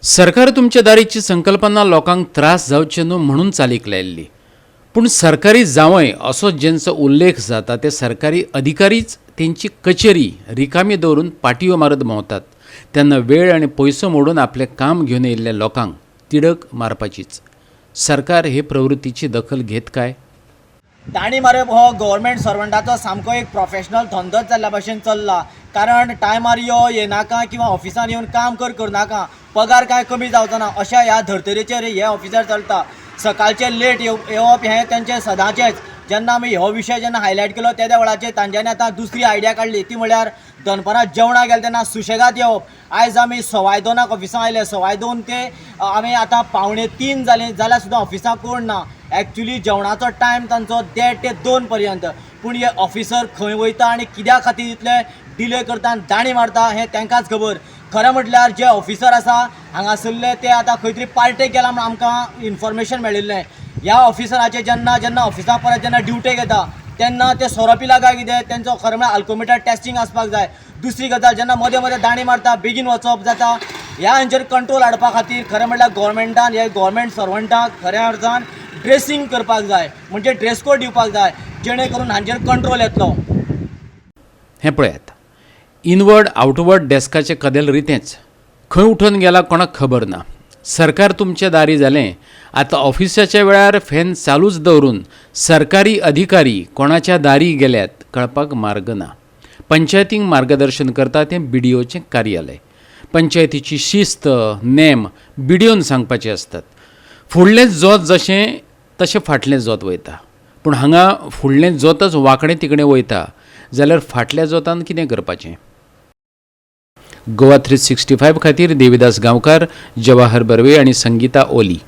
सरकार तुमच्या दारीची संकल्पना लोकांक त्रास जावचे न्हू म्हणून चालीक लायिल्ली. पूण सरकारी जावंय असो जेंचो उल्लेख जाता ते सरकारी अधिकारीच तेंची कचेरी रिकामी दवरून पाटयो मारत भोंवतात तेन्ना वेळ आनी पयसो मोडून आपलें काम घेवन येयल्ल्या लोकांक तिडक मारपाचीच. सरकार हे प्रवृत्तीची दखल घेत काय? दांडी मारप हो गव्हर्मेंट सर्वंटाचो सामको एक प्रोफेशनल धंदोच जाल्ल्या भशेन चल्ला. कारण टायमार यो येनाका किंवा ऑफिसान येवन काम कर करनाका, पगार कांय कमी जावचो ना अशा ह्या धर्तरेचेर हे ऑफिसर चलता. सकाळचें लेट येवप हें तेंचें सदांचेंच. जेन्ना आमी हो विशय जेन्ना हायलायट केलो तेद्या वेळाचेर तांच्यांनी आतां दुसरी आयडिया काडली, ती म्हळ्यार दनपारां जेवणाक गेले तेन्ना सुशेगाद येवप. आयज आमी 2:15 ऑफिसां आयले, 2:15 ते आमी आतां 2:45 जालीं जाल्यार सुद्दां ऑफिसां कोण ना. एक्चुली जेवणाचो टायम तांचो 1:30 ते 2 पर्यंत, पूण हे ऑफिसर खंय वयता आनी कित्या खातीर इतले डिले करता आनी दांडी मारता हें तांकांच खबर. खरें म्हटल्यार जे ऑफिसर आसा हांगासरले ते आतां खंय तरी पार्टेक गेला म्हूण आमकां इन्फॉर्मेशन मेळिल्लें. ह्या ऑफिसराचे जेन्ना जेन्ना ऑफिसां परत जेन्ना ड्युटेक येता तेन्ना ते सोरो पिला काय कितें, तेंचो खरें म्हळ्यार अल्कोमिटर टेस्टींग आसपाक जाय. दुसरी गजाल, जेन्ना मदें मदें दांडी मारता, बेगीन वचप जाता, ह्या हांचेर कंट्रोल हाडपा खातीर खरें म्हळ्यार गोवोरमेंटान हे गोवोरमेंट सर्वंटाक खऱ्या अर्थान ड्रेसींग करपाक जाय, म्हणजे ड्रेस कोड दिवपाक जाय, जेणे करून हांचेर कंट्रोल येतलो. हें पळयात, इनवर्ड आवटवर्ड डेस्काचें कदेल रितेंच. खंय उठून गेला कोणाक खबर ना. सरकार तुमच्या दारी जालें. आतां ऑफिसाच्या वेळार फॅन चालूच दवरून सरकारी अधिकारी कोणाच्या दारी गेल्यात कळपाक मार्ग ना. पंचायतींक मार्गदर्शन करता तें बीडीओचें कार्यालय. पंचायतीची शिस्त नेम बीडीओन सांगपाचे आसतात. फुडलें जोत जशें तशें फाटलें जोत वयता, पूण हांगा फुडलें जोतच वांकडें तिकडें वयता जाल्यार फाटल्या जोतान कितें करपाचें? गोवा 365 खातीर देविदास गांवकार, जवाहर बर्वे आनी संगीता ओली.